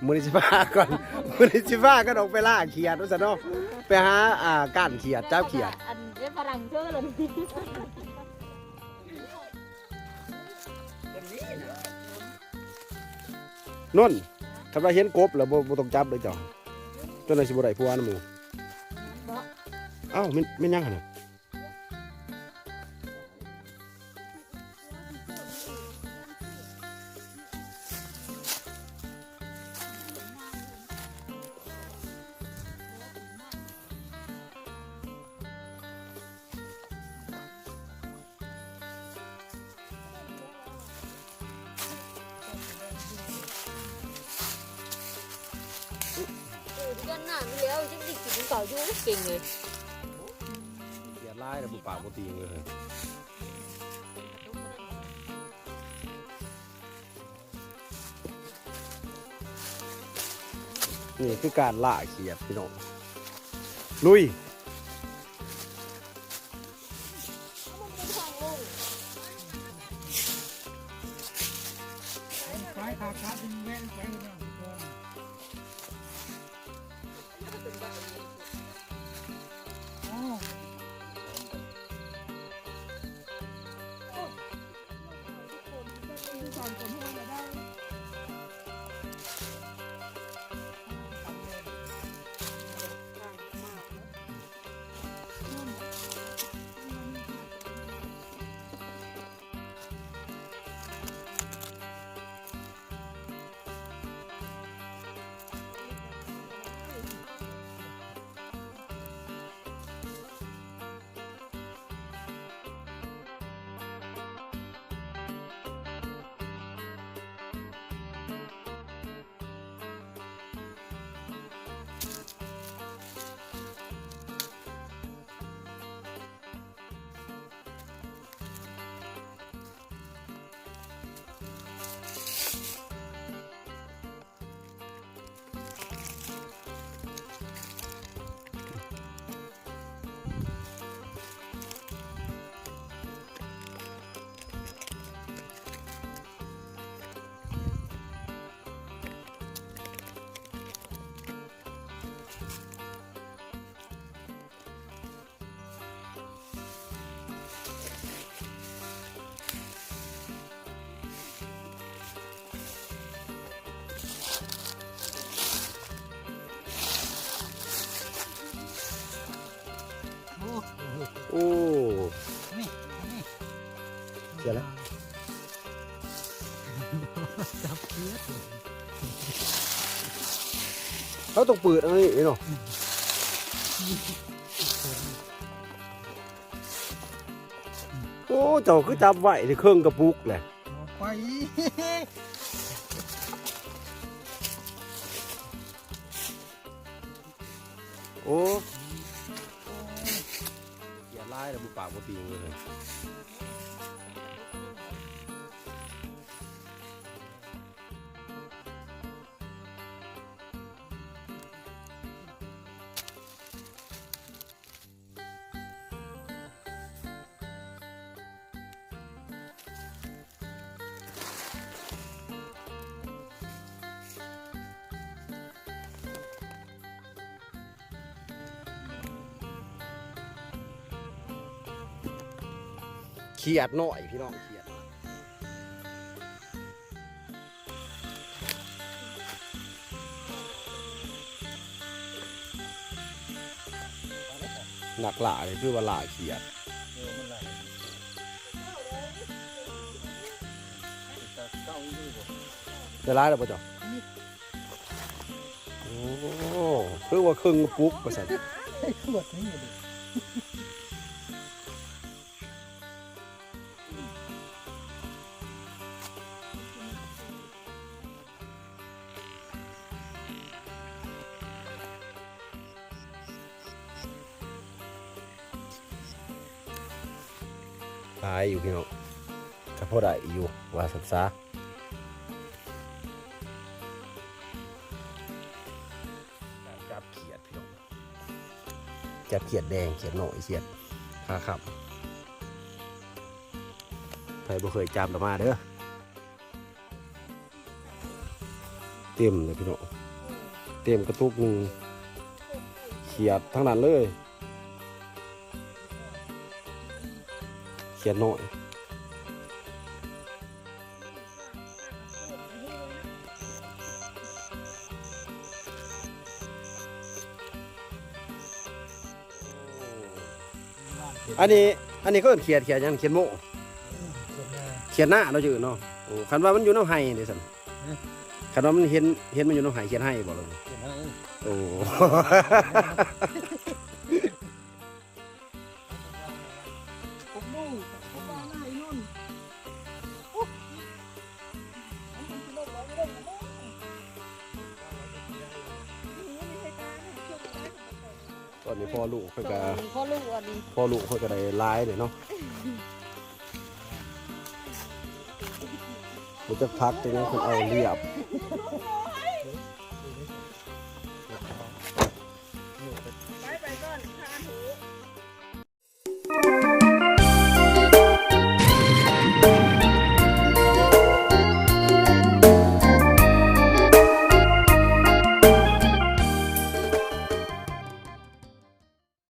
ມື້ນີ້ຊິພາກັນ ມື້ນີ້ຊິພາກັນອອກໄປລ່າຂຽດວ່າຊັ້ນເນາະ ໄປຫາ ອ່າ ກ້ານຂຽດ ຈັບຂຽດ ອັນເດ້ຝຣັ່ງເຊີເລີຍ ນົນ ຄັນວ່າເຫັນກົບແລ້ວບໍ່ ບໍ່ຕ້ອງຈັບເດີເຈົ້າ ຈົນວ່າຊິບໍ່ໄດ້ຜົວນຳໝູ່ ເອົ້າ ແມ່ນ ແມ່ນຫຍັງຫັ້ນນະ? ເອີ ເດືອນໜ້ານີ້ແລ້ວ ຍັງໄດ້ກິນເຂົ້າຢູ່ ເກັ່ງເລີຍ ຂຽດຫຼາຍແລ້ວ ບໍ່ປາກບໍ່ຕີງເລີຍ. ນີ້ຄືການລ່າຂຽດພີ່ນ້ອງ ລຸຍ ໄປຂາດຂາດແວ່ນໄປເນາະ. ໂອ້ ນີ້ ນີ້ ເສຍແລ້ວ ຈັບເຂືອດ ເຮົາຕ້ອງເປີດອັນນີ້ເນາະ. ໂອ້ ເຈົ້າຄືຈັບໄວເດ້ເຄິ່ງກະປຸກແຫຼະ ໄປ ໂອ້ ຂຽດຫຼາຍແລ້ວ ບໍ່ປາກບໍ່ຕີງເລີຍ. ຂຽດນ້ອຍພີ່ນ້ອງ ຂຽດ ນັກລ່ານີ້ຄືວ່າລ່າຂຽດ ໄດ້ຫຼາຍແລ້ວບໍ່ເຈົ້າ? ໂອ້ ຄືວ່າເຄິ່ງກະປຸກວ່າຊັ້ນ ຂວດນີ້. ຫຼາຍຢູ່ພີ່ນ້ອງ ກະພໍໄດ້ຢູ່ວ່າຊັ້ນຊະ. ການຈັບຂຽດພີ່ນ້ອງ ຈັບຂຽດແດງ ຂຽດນ້ອຍ ຂຽດຂາຄ້ຳ ໃຜບໍ່ເຄີຍຈັບລະມາເດີ. ເຕັມເລີຍພີ່ນ້ອງ ເຕັມກະຕຸກໜຶ່ງ ຂຽດທັງນັ້ນເລີຍ ຂຽດນ້ອຍ. ອັນນີ້ ອັນນີ້ເຂົາເອີ້ນຂຽດ ຂຽດຫຍັງ? ຂຽດໂມ ຂຽດນາເນາະ ເຈົ້າເນາະ. ໂອ້ ຄັນວ່າມັນຢູ່ນຳໄຮ່ເດ້ຊັ້ນ? ຮະ? ຄັນວ່າມັນເຫັນ ເຫັນມັນຢູ່ນຳໄຮ່ ຂຽດໄຮ່ບໍ່ລະ? ຂຽດໄຮ່. ໂອ້ ຕອນນີ້ພໍ່ລູກເພິ່ນກະ ພໍ່ລູກອັນນີ້ ພໍ່ລູກເພິ່ນກະໄດ້ຫຼາຍເດ້ເນາະ. ບໍ່ຈັກຜັກຈັກຫຍັງເພິ່ນເອົາລຽບ.